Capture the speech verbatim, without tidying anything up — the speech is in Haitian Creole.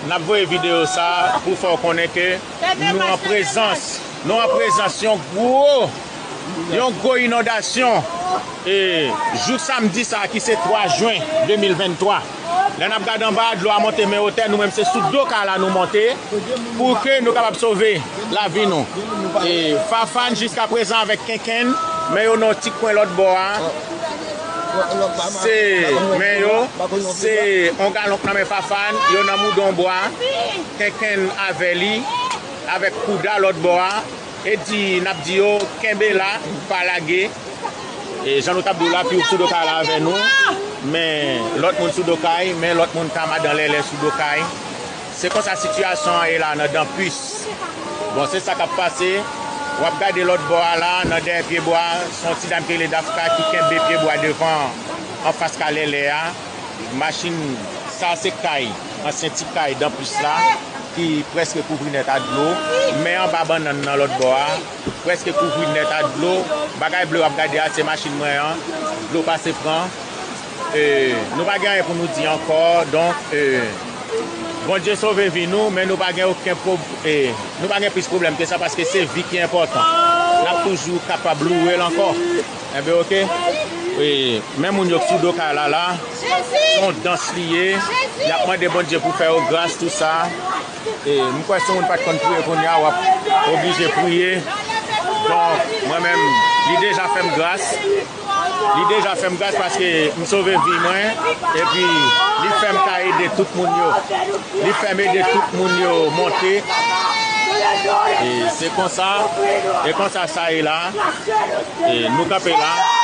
N ap voye videyo sa pou fè w konnen ke nou an prezans, nou an prezans yon gwo, yon gwo inondasyon. E jou samdi sa ki se twa jen de mil venntwa, lè n ap gade anba a, dlo a monte men wotè, nou menm se sou do kay la nou monte pou ke nou kapab sove lavi nou. E Fafane jiska prezan avèk Kenkenn, men yo nan yon ti kwen lòt bò a. Se men yo, se yon galon k nan men Fafane, yo nan moudon bwa, Kenkenn avè li, avèk Kouda lòt bò a. E di, n ap di yo, kenbe la, pa lage. E jan nou t ap di w la, Piwoup sou do kay la avè nou, men lòt moun sou do kay, men lòt moun ka madan Lèlè sou do kay. Se konsa sitiyasyon an ye la nan Danpis. Bon, se sa k ap pase. W ap gade lòt bò a la, nan dèyè pyebwa, se yon ti dam ki rele Dafka ki kenbe pyebwa devan, anfas kay Lèlè a. Machin, sa se kay, ansyen ti kay Danpis la, ki prèske kouvri nèt a dlo. Men anba bannann nan lòt bò a, prèske kouvri nèt a dlo. Bagay ble w ap gade a, se machin mwen an. Dlo pase pran. E, nou pa gen anyen pou nou di ankò. Donk, e, Bondye sove vi nou, men nou pa gen okenn pwob-, e, nou pa gen plis pwoblèm ke sa, paske se vi ki enpòtan. N ap toujou kapab louwe l ankò. Enben, oke. E, men moun yo k sou do kay la, la, se yon dans li ye. Y ap mande Bondye pou fè yo gras, tou sa. E, m kwè si yon moun pa t konn priye kounye a, w ap oblije priye. Donk, mwen menm, li deja fè m gras. Li deja fè m gras paske m sove vi mwen. Epi, li fè m ka ede tout moun yo. Li fè m ede tout moun yo monte. E se konsa, e konsa sa ye la. E nou kanpe la.